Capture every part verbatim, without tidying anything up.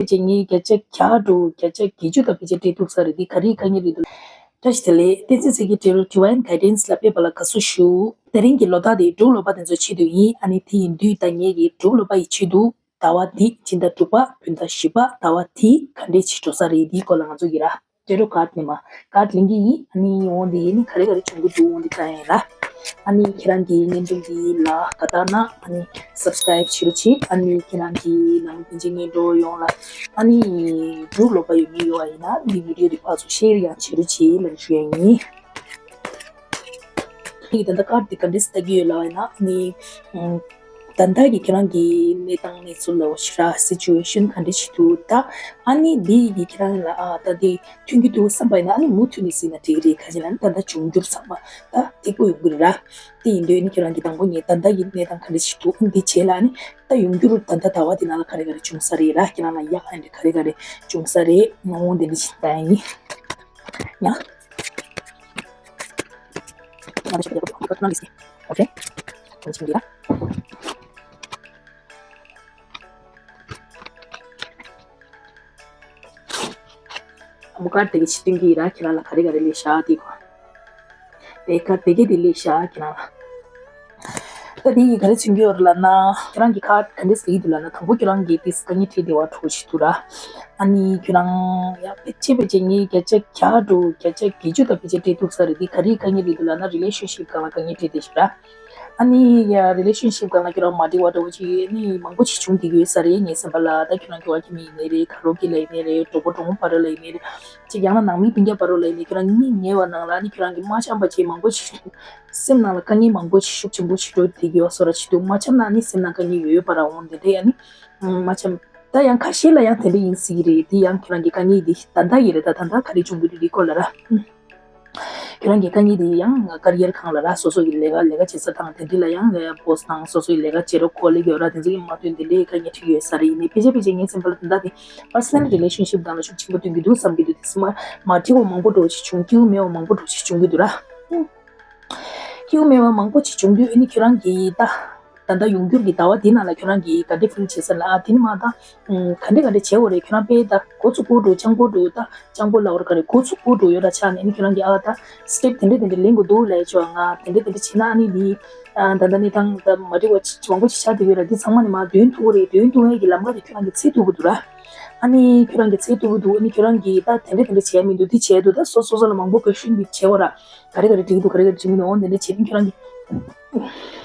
ཕལ་ཆེར་ངས་བརྒྱ་ཆ་བརྒྱ་འགྲོ་བརྒྱ་ཆ་བརྒྱད་ཅུ་དང་ཕལ་ཆེར་སྤྲད་ཐུབ་ས་རེད། འདི་ག་རེའི་དཀའ་ངལ་རེད་འདུག་བཀྲ་ཤིས་བདེ་ལེགས། བསྟན་འཛིན་ཚེ་རིང་གི་Tarot Divine Guidance ལ་ཕེབས་པ་ལ་དགའ་བསུ་ཞུ། དེ་རིང་གི་ལོ་རྟགས་དེ་འབྲུག་ལོ་པ་དེ་ཚོའི་ཆེད་དུ་ཡིན། ཨ་ནི་དེ་ཡིན་དུས་ད་ངེད་ཀྱི་འབྲུག་ལོ་པ་ཡི་ཆེད་དུ་ཟླ་བ་འདི་སྤྱི་ཟླ་དྲུག་པ་བོད་ཟླ་བཞི་པ་ཟླ་བ་དེ་ག་འདྲས་ཅིག་འགྲོ་ས་རེད། འདིའི་སྐོར་ལ་ང་ཚོ་གི་ར་Tarot card ནས་མ་card ལེན་གྱི་ཡིན། ཨ་ནི་འོང་དེ་ནི་ག་རེ་ག་རེ་བྱུང་གི་འདུག་འོང་དེ་ལྟ་ཡིན་ལ། ཨ་ནི་ཁྱེད་རང་གི་བརྙན་ཐུང་འདི་ལ་དགའ་རྟགས་ན་ཨ་ནི་subscribe བྱེད་རོགས་བྱེད། ཨ་ནི་ཁྱེད་རང་གི་ནང་མི་ཚེ་སྙན་གྲོགས་ཡོངས་ལ་ཨ་ནི་འབྲུག་ལོ་པ་ཡོད་མི་ཡོད་པ་ཡིན་ན་འདི་video འདི་ཕར་ཚུར་share ཡང་བྱེད་རོགས་བྱེད་ལབ་ཞུ་ཡ་ཡིན། ངས་ད་ལྟ་card འདི་ག་འདྲས་ལྟ་གི་ཡོད་ལབ་ཡིན་ན་ཨ་ནི་ད་ལྟ་གི་ཁྱེད་རང་གི་གནས་སྟངས་གནས་ཚུལ་ལ་འོ་ཤི་ར་situation ག་འདྲ་ཞིག་འདུག་ད་ཨ་ནི་འདི་ཡི་ཁྱེད་རང་ལ་ཨ་ད་འདི་མཐུན་གྱི་འདུག་བསམ་པ་ཡིན་ན་ཨ་ནི་མུ་མཐུད་ནས་གཟིགས་ན་འགྲིག་གི་རེད། ག་ཅི་ལབ་ན་ད་ལྟ་འབྱུང་འགྱུར་ཚང་མ་ད་ཐིག་པོ་ཡོང་གི་རེད་ར། དེ་ཡིན་དུས་ཨ་ནི་ཁྱེད་རང་གི་དང་པོ་ངས་ད་ལྟ་གི་གནས་སྟངས་ག་འདྲ་ཞིག་འདུག་ཨ་ནི་འདི་བྱས་ལ་ཨ་ནི་ད་ཡོང་རྒྱུར་ད་ལྟ་ཟླ་བ་འདི་ནང་ལ་ག་རེ་ག་རེ་བྱུང་ས་རེད་ར། ཁྱེད་རང་ལ་ཡག་ཨ་འདྲ་ག་རེ་ག་རེ་བྱུང་ས་རེད། ངོ་བོ་འདི་འདྲ་ཞིག་ད་ཡིན། ཡ། Okay. ཨ་མོ་ཀར་དེ་གི་ཕྱི་སྟོན་གྱི་ར་ཁྱེད་རང་ལ་ག་རེ་ག་རེ་ལས་ཤ་དེ་གོ། དེ་ཀར་དེ་གི་དེ་ལས་ཤ་ཁྱེད་རང་ལ། ད་དེ་ཡི་ག་རེ་མཚོན་གྱི་ཡོད་རེད་ལབ་ན། ཁྱེད་རང་གི་ཁ་ག་འདྲས་ཟེར་གྱི་འདུག་ལབ་ན། དང་པོ་ཁྱེད་རང་གིས་དེ་དཀའ་ངལ་འཕྲད་བསྡད་པ་འདྲ་ཞིག་འདུག་ར། ཨ་ནི་ཁྱེད་རང་ཡ་ཕལ་ཆེར་ཕལ་ཆེར་ངས་བརྒྱ་ཆ་བརྒྱ་འགྲོ་བརྒྱ་ཆ་བརྒྱད་ཅུ་དང་ཕལ་ཆེར་སྤྲད་ཐུབ་ས་རེད། དེ་ག་རེའི་དཀའ་ངལ་རེད་འདུག་ལབ་ན་relationship སྒང་ལ་དཀའ་ངལ་འཕྲད་བསྡད་ཞིག་ར། ཨ་ནི་ཡ་relationship སྒང་ལ་ཁྱེད་རང་མ་འགྲིག་པ་འདྲ་བོ་ཅིག་ཨ་ནི་མང་པོ་ཞིག་བྱུང་བསྡད་ཀྱི་ཡོད་ས་རེད། ངའི་སེམས་པ་ལ་ད་ཁྱེད་རང་ཁྱོ་ག་ཁྱིམ་མི་ཡིན་ནའི་རེད། ག་རོགས་སྐྱིད་ལ་ཡིན་ནའི་རེད། གྲོགས་པོ་གྲོགས་མོ་བར་ལ་ཡིན་ནའི་རེད། ཅིག་ཡང་ན་ནང་མི་སྤུན་ཀྱག་བར་ལ་ཡིན་ནའི་ཁྱོད་རང་གཉིས་ཉེ་བ་ནང་ལ་ནི་ཁྱོད་རང་གི་མ་འཆམ་པ་ཅིག་མང་པོ་ཞིག་སེམས་ནང་ལ་དཀའ་ངལ་མང་པོ་ཞིག་ཤུགས་ཆེན་པོ་ཞིག་འགྲོ་བསྡད་ཀྱི་ཡོད་བཟོ་འདྲ་ཅིག་འདུག་མ་འཆམ་ན་ནི་སེམས་ནང་དཀའ་ངལ་ཡོད་ཡོད་པ་ར། འོང་དེ་འདྲ་ཡ་ནི་མ་འཆམ། ད་ཡང་ཁ་ཤས་ལ་ཡང་དེ་འདྲ་ཡིན་སྲིད་ཀྱི་རེད། དེ་ཡང་ཁྱོད་རང་གི་དཀའ་ངལ་འདི་ད་ལྟ་ཡི་རེད། ད་ད་ལྟ་ག་རེ་བྱུང་གི་འདུག་འདི་སྐོར་ལ་ར། ཁྱོད་རང་གི་དཀའ་ངལ་དེ་ཡང་ཀ་རི་ཡར་སྒང་ལ་ར་སོ་སོ་གི་ལས་ཀ་ལས་ཀ་བྱེད་ས་དང་དེ་འདྲ་ལ་ཡང་boss དང་སོ་སོའི་ལས་ཀ་བྱེད་རོགས་ཁོ་ལས་ཀྱི་འོ་ར་དེ་ཚོ་གི་མ་མཐུན་དེ་འདྲའི་དཀའ་ངལ་འཕྲད་ཡོད་ས་རེད། ཡིན་ནའི་ཕལ་ཆེར་ཕལ་ཆེར་ངའི་སེམས་པ་ལ་དེ་འདྲ་དེ་personal relationship སྒང་ལ་ཤུགས་ཆེན་པོ་སྟོན་གྱི་འདུག་བསམ་གྱི་འདུག་དེ་སེམས་མ་མ་འགྲིག་པ་མང་པོ་འགྲོ་ཅིག་བྱུང་། སྐྱིད་པོ་མེད་པ་མང་པོ་འགྲོ་ཅིག་བྱུང་གི་འདུག་ར། སྐྱིད་པོ་མེད་པ་མང་པོ་ཅིག་བྱུང་དུས་ཨ་ནི་ཁྱོད་རང་གིས་ད་ད་ལྟ་ཡོང་འགྱུར་གྱི་ཟླ་བ་འདི་ནང་ལ་ཁྱོད་རང་གིས་ག་འདྲ་feel བྱེད་ས་ལ་ཨ་དེ་ནི་མ་ད་ག་འདྲ་ག་འདྲ་བྱེད་དགོས་རེད། ཁྱོད་རང་དཔེ་ད་འགོ་ཚུགས་འགོ་འགྲོ་སྤྱང་པོ་འགྲོ་ད་སྤྱང་པོ་ལབ་དགོས་རེད། ག་རེ་འགོ་ཚུགས་འགོ་འགྲོ་ཡོད་ད་ཆགས་ནས་ཨ་ནི་ཁྱོད་རང་གིས་ཨ་ད་step དེ་འདྲ་དེ་འདྲ་ལེན་དགོས་འདུག་ལབ་ཡ་ཆོག་ང་དེ་འདྲ་དེ་འདྲ་བྱེད་ན་ཨ་ནི་འདི་ད་ལྟ་གནས་སྟངས་ད་མ་འགྲིག་པ་མང་པོ་ཞིག་ཆགས་བསྡད་ཡོད་ར། འདི་ཚང་མ་ནི་མ་འདོན་ཐུབ་ཀྱི་རེད། འདོན་ཐུབ་ཡ་གི་ལམ་ཁ་དེ་ཁྱོད་རང་གིས་འཚོལ་ཐུབ་ཀྱི་འདུག་ར། ཨ་ནི་ཁྱོད་རང་གིས་འཚོལ་ཐུབ་ཀྱི་འདུག་ཨ་ནི་ཁྱོད་རང་གིས་ད་དེ་འདྲ་དེ་འདྲ་བྱས་མི་འདུག་འདི་བྱས་འདུག་ད་སོ་སོ་སོ་ལ་མང་པོ་question འདི་བྱས་པ་ར། ག་རེ་ག་རེ་འགྲིག་འདུག་ག་རེ་ག་རེ་འགྲིག་མི་འདུག་འོ་འདི་འདྲ་བྱས་ནས་ཁྱོད་རང་གིས།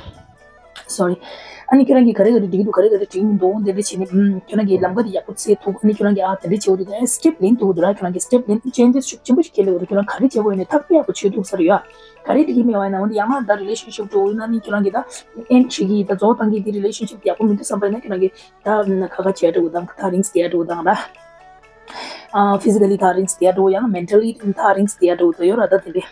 Sorry. ཨ་ནི་ཁྱོད་རང་གིས་ག་རེ་ག་རེ་འགྲིག་འདུག་ག་རེ་ག་རེ་འགྲིག་མི་འདུག་འོ་འདི་འདྲ་བྱས་ནས་ཨུམ་ཁྱོད་རང་གིས་ལམ་ཁ་དེ་ཡག་པོ་འཚོལ་ཐུབ། ཨ་ནི་ཁྱོད་རང་གིས་ཨ་དེ་འདྲ་བྱེད་དགོས་འདུག་ཨ་step ལེན་ཐུབ་འདུག་ར། ཁྱོད་རང་གིས་step ལེན་changes ཤུགས་ཆེན་པོ་ཞིག་སྐྱེལ་དགོས་འདུག་ཁྱོད་རང་ག་རེ་བྱེད་དགོས་ཡིན་ནའི་ཐག་པ་ཡག་པོ་ཆོད་ཐུབ་ས་རེད་ཡ། ག་རེ་འགྲིག་གི་མེད་པ་ཡིན་ན་འོ་འདི་ཡང་ན་ད་relationship འགྲོ་ཡིན་ན་ནི་ཁྱོད་རང་གིས་ད་end བྱེད་ཀྱི་ད་རྫོགས་བཏང་གི་འདི་relationship ཡག་པོ་མི་འདུག་བསམ་པ་ཡིན་ན་ཁྱོད་རང་གིས་ད་ཁ་ཁ་བྱས་འགྲོ་དང་ད་rings དེ་འགྲོ་དང་ར། ཨ་physically ད་rings དེ་འགྲོ་ཡང་mentally ད་rings དེ་འགྲོ་ད་ཡོད་ར། ད་དེ་འདྲ་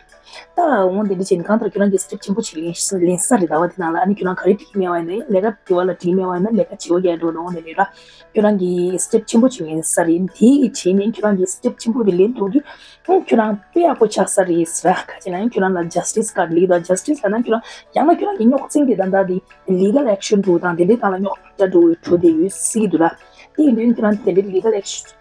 ད་འོང་དེ་འདྲ་བྱས་ནས་གང་ལྟར་ཁྱོད་རང་གིས་step ཆེན་པོ་ཅིག་ལེན་ལེན་ས་རེད། ཟླ་བ་དེ་ནང་ལ་ཨ་ནི་ཁྱོད་རང་ག་རེ་འགྲིག་མེད་པ་ཡིན་ན་ལས་ཀ་དེ་བ་ལ་འགྲིག་མེད་པ་ཡིན་ན་ལས་ཀ་བྱེད་པ་རྒྱག་འགྲོ་ན་འོང་དེ་འདྲ་ར། ཁྱོད་རང་གིས་step ཆེན་པོ་ཅིག་ལེན་ས་རེད། དེ་གི་བྱས་ནས་ཁྱོད་རང་གིས་step ཆེན་པོ་དེ་ལེན་ཐུབ་དུས་ཁྱོད་རང་དཔེ་ཡག་པོ་ཆགས་ས་རེད་ཟེར་ར། ག་ཅི་ལབ་ན་ཁྱོད་རང་ལ་justice card ལེགས་དང་justice ལབ་ན་ཁྱོད་རང་ཡང་ན་ཁྱོད་རང་གི་རྙོག་འཛིང་དེ་ད་ལྟ་དེ་legal action འགྲོ་དང་དེ་འདྲའི་སྒང་ལ་རྙོག་དྲ་འགྲོ་འགྲོ་བསྡད་ཡོད་སྲིད་ཀྱི་འདུག་ར། དེ་ཡིན་དུས་ཁྱོད་རང་དེ་འདྲའི་legal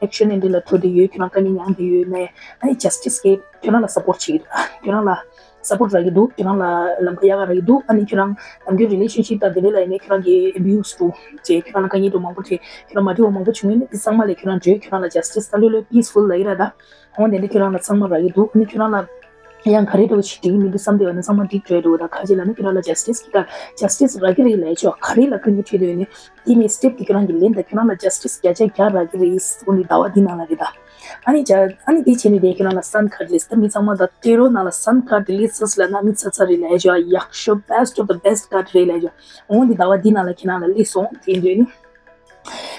action དེ་འདྲ་ལ་འགྲོ་བསྡད་ཡོད། ཁྱོད་རང་དཀའ་ངལ་མྱངས་བསྡད་ཡོད་ན་ཨ་ནི་justice གིས་ཁྱོད་རང་ལ་support བྱེད་ཀྱི་འདུག་ཁྱོད་རང་ལ་support རག་གི་འདུག་ཁྱོད་རང་ལ་ལམ་ཁ་ཡག་ག་རག་གི་འདུག་ཨ་ནི་ཁྱོད་རང་ནམ་རྒྱུན་relationship དང་དེ་འདྲ་ལ་ཡིན་ནའི་ཁྱོད་རང་གི་abuse འགྲོ་བྱས་ཁྱོད་རང་ལ་དཀའ་ངལ་འགྲོ་མང་པོ་བྱས་ཁྱོད་རང་མ་འགྲིག་པ་མང་པོ་བྱུང་ཡོད་ན་དེ་ཚང་མ་ལས་ཁྱོད་རང་བརྗོད། ཁྱོད་རང་ལ་justice ད་ལོས་ལོས་peaceful ལབ་ཀྱི་ར། ད་འོང་དེ་འདྲ་ཁྱོད་རང་ལ་ཚང་མ་རག་གི་འདུག་ཨ་ནི་ཁྱོད་རང་ལ་ཡང་ག་རེ་འདྲ་བོ་ཞིག་འགྲིག་གི་མི་འདུག་བསམ་བསྡད་ཡོད་ན་ཚང་མ་འགྲིག་འགྲོ་འདུག་ད་ག་ཅི་ལབ་ན་ཁྱོད་རང་ལ་justice གི་ཀ་justice རག་གི་རེད་ལབ་ཆོག་ག་རེ་ལ་དཀའ་ངལ་འཕྲད་འདུག་ཡོད་ནི་དེ་ནས་step དེ་ཁྱོད་རང་གིས་ལེན་ད་ཁྱོད་རང་ལ་justice བརྒྱ་ཆ་བརྒྱ་རག་གི་རེད། འོ་ནི་ཟླ་བ་འདི་ནང་ལ་རེད་ད། ཨ་ནི་ཇ་ཨ་ནི་དེ་བྱས་ནས་དེ་ཁྱོད་རང་ལ་sun card ལས་ད་མི་ཚང་མ་ད་tarot ནང་ལ་sun card དེ་ལས་སོ་སོ་ལ་ན་མི་ཚ་ཚ་རེད་ལབ་ཆོག་ཡག་ཤོས་best of the best card རེད་ལབ་ཆོག་འོ་ནི་ཟླ་བ་འདི་ནང་ལ་ཁྱོད་རང་ལ་སླེབས་སོང་དེ་འདོད་ནི།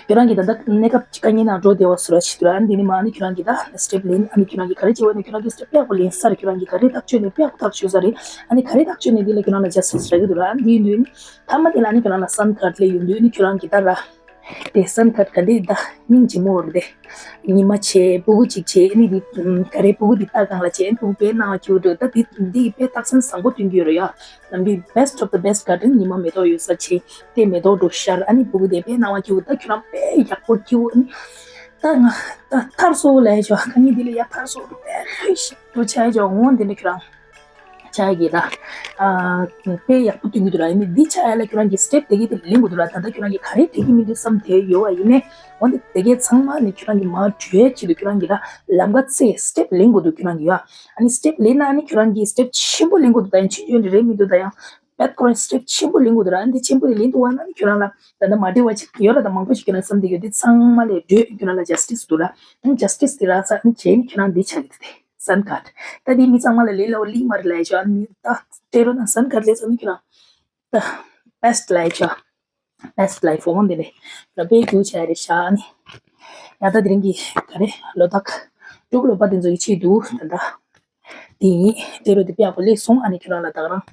ཁྱོད་རང་གིས་ད་ལྟ་གནས་སྐབས་དཀའ་ངལ་ནང་འགྲོ་བདེ་བ་བཟོ་འདྲ་ཞིག་འདུག་ར། འདི་ནི་མ་ནི་ཁྱོད་རང་གིས་ད་step ལེན། ཨ་ནི་ཁྱོད་རང་གིས་ག་རེ་བྱེད་པ་ནི་ཁྱོད་རང་གིས་step དཔེ་ཡག་པོ་ལེན་ས་རེད། ཁྱོད་རང་གིས་ག་རེ་ཐག་གཅོད་ནས་དཔེ་ཡག་པོ་ཐག་གཅོད་ས་རེད། ཨ་ནི་ག་རེ་ཐག་གཅོད་ནས་འདི་ལ་ཁྱོད་རང་ལ་justice རག་གི་འདུག་ར། འདི་ཡིན་དུས་ནི་མཐའ་མ་དེ་ལ་ནི་ཁྱོད་རང་ལ་sun card སླེབས་ཡོང་དུས་ནི་ཁྱོད་རང་གིས་ད་ར་དེ་sun card ག་འདི་ད་སྙིང་རྗེ་མོ་རེད་དེ། ཉི་མ་བྱས་སྤུ་གུ་གཅིག་བྱས་ཨ་ནི་འདི་ག་རེ་སྤུ་གུ་འདི་ལྟ་སྒང་ལ་བྱས་ཨ་ནི་སྤུ་གུ་དཔེ་སྣང་བ་སྐྱིད་པོ་འདུག་ད་འདི་འདི་དཔེ་རྟགས་མཚན་བཟང་པོ་སྟོན་གྱི་ཡོད་རེད་ཡ། ནམ་རྒྱུན་best of the best garden ཉི་མ་མེ་ཏོག་ཡོད་ས་ཆེ། དེ་མེ་ཏོག་འགྲོ་ཤར་ཨ་ནི་སྤུ་གུ་དེ་དཔེ་སྣང་བ་སྐྱིད་པོ། ད་ཁྱོད་རང་དཔེ་ཡག་པོ་སྐྱིད་པོ་ཨ་ནི། ད་ང་ད་ཐར་སོ་ལས་ཆོག་ཁ་ཉིན་འདི་ལ་ཡ་ཐར་སོ་ལས་ཤིག་ཏུ་ཆ་ཡ་ཆོག་འོང་འདི་འདྲ་ཁྱོད་རང་ཆ་ཡ་གི་ད་ཨ་དཔེ་ཡག་པོ་སྟོན་གི་འདུག་ར། ཡིན་ནི་འདི་ཆ་ཡ་ལ་ཁྱོད་རང་གི་སི་ཊེབ་དེ་གི་དེ་ལེན་དགོས་འདུག་ར། ད་ལྟ་ཁྱོད་རང་གི་ག་རེ་དེ་གི་མི་འདུག་བསམ་དེ་ཡོད་བ། ཡིན་ནི་འོང་འདི་དེ་གའི་ཚང་མ་ནི་ཁྱོད་རང་གི་མ་བྲོས་ཆེད་དུ་ཁྱོད་རང་གི་ད་ལམ་ཁ་ཚེ་སི་ཊེབ་ལེན་དགོས་འདུག་ཁྱོད་རང་གི་ཡ། ཨ་ནི་སི་ཊེབ་ལེན་ན་ནི་ཁྱོད་རང་གི་སི་ཊེབ་ཆེན་པོ་ལེན་དགོས་འདུག་ད་ཡང་ཆུང་ཆུང་འདྲ་རེད་མི་འདུག་ད་ཡང་བད་ཁོ་རང་སི་ཊེབ་ཆེན་པོ་ལེན་དགོས་འདུག་ར། འདི་ཆེན་པོ་དེ་ལེན་དུ་བ་ན་ནི་ཁྱོད་རང་ལ་ད་ལྟ་མ་འདྲེ་བ་ཅིག་ཡོད་ལ་ད་མང་པོ་ཞིག་ཁྱོད་རང་བསམ་བསྡད་ཡོད། འདི་ཚང་མ་ལས་བགྲོས་ཁྱོད་རང་ལ་ཇ་སི་ཊི་སི་འདུག་ར། ཨང་ཇ་སི་ཊི་སི་དེ་ར་ས་ཨང་བྱས་ནི་ཁྱོད་རང་འདི་ཆགས་ཀྱི་འདུག་སྟེ་སན་ཀར་ཌི། ད་འདི་མི་ཚང་མ་ལ་ལས་སླ་བོ་ལི་མ་རེད་ལ་ཡ་ཆོག་ཨ་ནི་ད་སྤྲད་རོགས་དང་སན་ཀར་ཌི་ལས་ཚང་མ་ཁྱོད་རང་ད་བེ་སི་ཊི་ལ་ཡ་ཆོག་བེ་སི་ཊི་ལའི་ཕོན་དེ་ནས་ར་པའི་རྒྱུ་ཆ་རེ་ཤ་ནི་ཡ་ད་དེ་རིང་གི་ག་རེ་ལོ་རྟགས་དྲུག་ལོ་པ་དེ་ཚོ་ཡི་ཆེད་དུ་ད་ད་དེ་ཡིན་དེ་རུ་དེ་དཔེ་ཡག་པོ་ལེགས་སོང་། ཨ་ནི་ཁྱོད་རང་ལ་ད་ག་རང་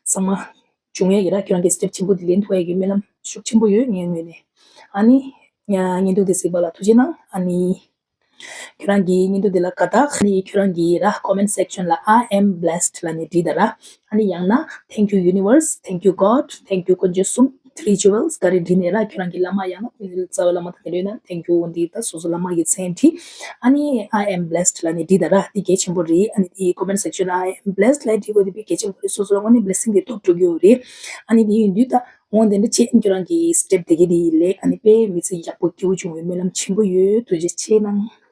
ཚང་མ་བྱུང་ཡ་ཡི་ར་ཁྱོད་རང་གི་སི་ཊེབ་ཆེན་པོ་དེ་ལེན་ཐུབ་ཡ་གི་སྨོན་ལམ་ཤུགས་ཆེན་པོ་ཡོད་ངའི་ངོས་ནས། ཨ་ནི་ཉ་བརྙན་ཐུང་དེ་གཟིགས་པ་ལ་ཐུགས་རྗེ་གནང་། ཨ་ནི་ཁྱོད་རང་གི་བརྙན་ཐུང་འདི་ལ་དགའ་རྟགས་ནི་ཁྱོད་རང་གི་ར་ཀོ་མེན་ཊི་སེག་ཤན་ལ་I am blessed ལ་ནི་བྲིས་ད་ར། ཨ་ནི་ཡང་ན་Thank you universe, thank you God, thank you ཀུན་མཆོད་གསུམ། Three jewels ག་རེ་བྲིས་ནས་ར་ཁྱོད་རང་གི་བླ་མ་ཡང་ན་ཀུན་མཆོད་རྩ་བའི་བླ་མ་དང་འདི་ལོས་ན་Thank you འདི་ད་སོ་སོ་བླ་མ་གི་མཚན་བྲིས། ཨ་ནི་I am blessed ལ་ནི་བྲིས་ད་ར། འདི་གལ་ཆེན་པོ་རེད། ཨ་ནི་འདི་ཀོ་མེན་ཊི་སེག་ཤན་I am blessed ལ་བྲིས་དགོས་དེ་དཔེ་གལ་ཆེན་པོ་རེད། སོ་སོ་ལ་དངོས་གནས་བི་ལེ་སིང་དེ་ཐོབ་འགྲོ་གི་ཡོད་རེད། ཨ་ནི་འདི་ཡིན་དུས་ད་འོང་དེ་འདྲ་བྱེད་ཁྱོད་རང་གི་སི་ཊེབ་དེ་གི་དེ་ཡི་ལས་ཨ་ནི་དཔེ་མི་ཚེ་ཡག་པོ་སྐྱིད་པོ་བྱུང་བའི་སྨོན་ལམ་ཆེན་པོ་ཡོད། ཐུགས་རྗེ་ཆེ་གནང་།